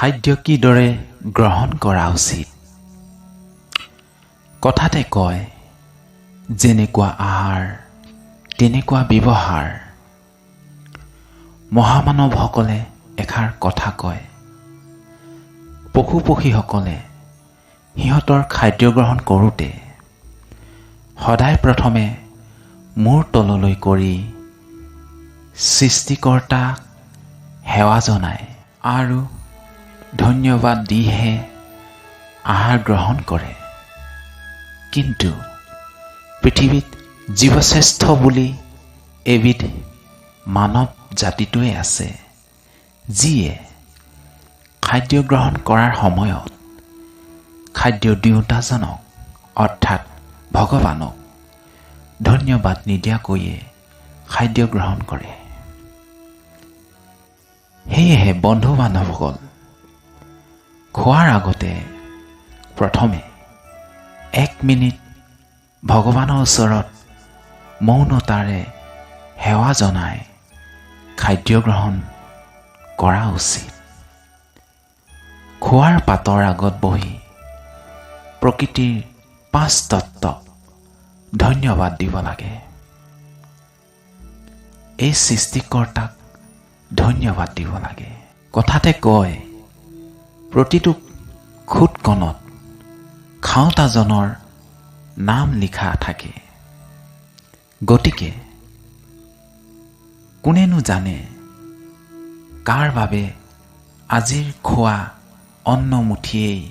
খাদ্য কিদৰে গ্ৰহণ কৰা উচিত। কথাতে কয়, যেনেকুৱা আহাৰ তেনেকুৱা ব্যৱহাৰ। মহামানৱসকলে এষাৰ কথা কয়, পশু পক্ষীসকলে সিহঁতৰ খাদ্য গ্ৰহণ কৰোঁতে সদায় প্ৰথমে মূৰ তললৈ কৰি সৃষ্টিকৰ্তাক সেৱা জনায় আৰু ধন্যবাদ দিহে আহাৰ গ্ৰহণ কৰে। কিন্তু পৃথিৱীত জীৱশ্ৰেষ্ঠ বুলি এবিধ মানৱ জাতিটোৱে আছে, যিয়ে খাদ্য গ্ৰহণ কৰাৰ সময়ত খাদ্য দিওঁতাজনক অৰ্থাৎ ভগৱানক ধন্যবাদ নিদিয়াকৈয়ে খাদ্য গ্ৰহণ কৰে। সেয়েহে বন্ধু বান্ধৱসকল, খোৱাৰ আগতে প্ৰথমে 1 মিনিট ভগৱানৰ ওচৰত মৌনতাৰে সেৱা জনাই খাদ্য গ্ৰহণ কৰা উচিত। খোৱাৰ পাতৰ আগত বহি প্ৰকৃতিৰ 5 তত্ত্বক ধন্যবাদ দিব লাগে। এই সৃষ্টিকৰ্তাক ধন্যবাদ দিব লাগে। কথাতে কয়, প্ৰতিটো খুদকণত খাওঁতাজনৰ নাম লিখা থাকে। গতিকে কোনেনো জানে কাৰ বাবে আজিৰ খোৱা অন্নমুঠিয়েই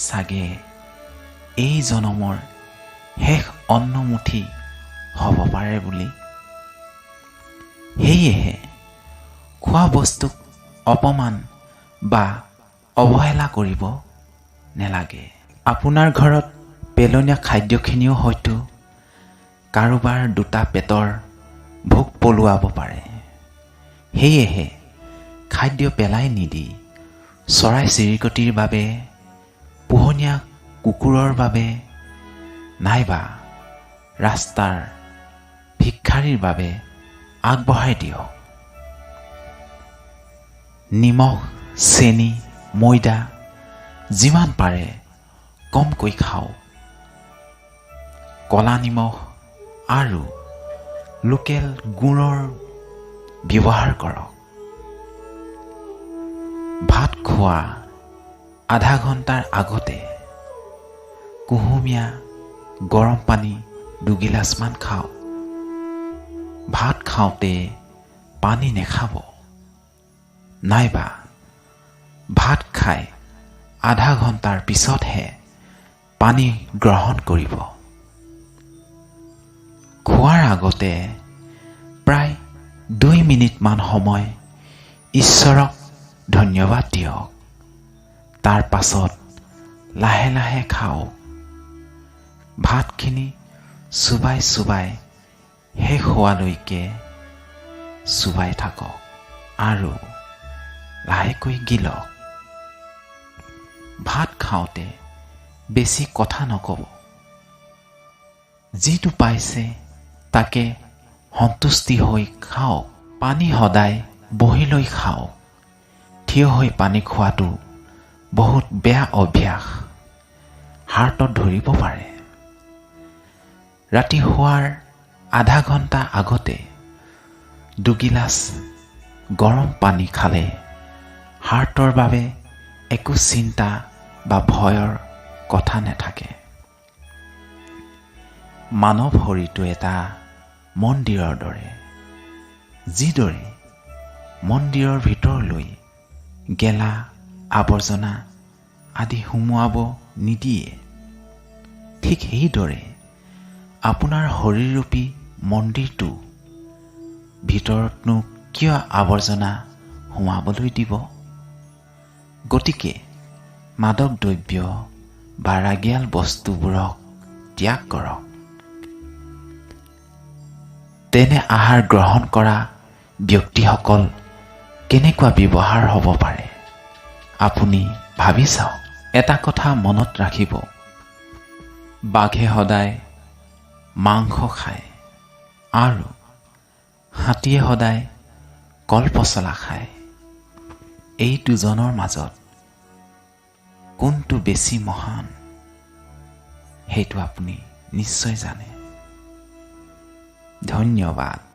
চাগে এই জনমৰ শেষ অন্নমুঠি হ'ব পাৰে বুলি। সেয়েহে খোৱা বস্তুক অপমান বা অৱহেলা কৰিব নেলাগে। আপোনাৰ ঘৰত পেলনীয়া খাদ্যখিনিও হয়তো কাৰোবাৰ দুটা পেটৰ ভোক পলুৱাব পাৰে। সেয়েহে খাদ্য পেলাই নিদি চৰাই চিৰিকটিৰ বাবে, পোহনীয়া কুকুৰৰ বাবে নাইবা ৰাস্তাৰ ভিক্ষাৰীৰ বাবে আগবঢ়াই দিয়ক। নিমখ, চেনি, ময়দা যিমান পাৰে কমকৈ খাওক। ক'লা নিমখ আৰু লোকেল গুড়ৰ ব্যৱহাৰ কৰক। ভাত খোৱা আধা ঘণ্টাৰ আগতে কুহুমীয়া গৰম পানী দুগিলাচমান খাওক। ভাত খাওঁতে পানী নেখাব, নাইবা ভাত খাই আধা ঘণ্টাৰ পিছতহে পানী গ্ৰহণ কৰিব। খোৱাৰ আগতে প্ৰায় 2 মিনিটমান সময় ঈশ্বৰক ধন্যবাদ দিয়ক। তাৰ পাছত লাহে লাহে খাওক। ভাতখিনি চোবাই চোবাই শেষ হোৱালৈকে চোবাই থাকক আৰু লাহেকৈ গিলক। ভাত খাওঁতে বেছি কথা নক'ব। যিটো পাইছে তাকে সন্তুষ্টি হৈ খাওক। পানী সদায় বহি লৈ খাওক। থিয় হৈ পানী খোৱাটো বহুত বেয়া অভ্যাস, হাৰ্টত ধৰিব পাৰে। ৰাতি শোৱাৰ আধা ঘণ্টা আগতে দুগিলাচ গৰম পানী খালে হাৰ্টৰ বাবে একো চিন্তা বা ভয়ৰ কথা নাথাকে। মানৱ শৰীৰটো এটা মন্দিৰৰ দৰে। যিদৰে মন্দিৰৰ ভিতৰলৈ গেলা আৱৰ্জনা আদি সুমুৱাব নিদিয়ে, ঠিক সেইদৰে আপোনাৰ শৰীৰৰূপী মন্দিৰটো ভিতৰতনো কিয় আৱৰ্জনা সোমাবলৈ দিব? গতিকে মাদক দ্ৰব্য বা ৰাগিয়াল বস্তুবোৰক ত্যাগ কৰক। তেনে আহাৰ গ্ৰহণ কৰা ব্যক্তিসকল কেনেকুৱা ব্যৱহাৰ হ'ব পাৰে, আপুনি ভাবি চাওক। এটা কথা মনত ৰাখিব, বাঘে সদায় মাংস খায় আৰু হাতীয়ে সদায় কলপচলা খায়। এই দুজনৰ মাজত কোনটো বেছি মহান সেইটো আপুনি নিশ্চয় জানে। ধন্যবাদ।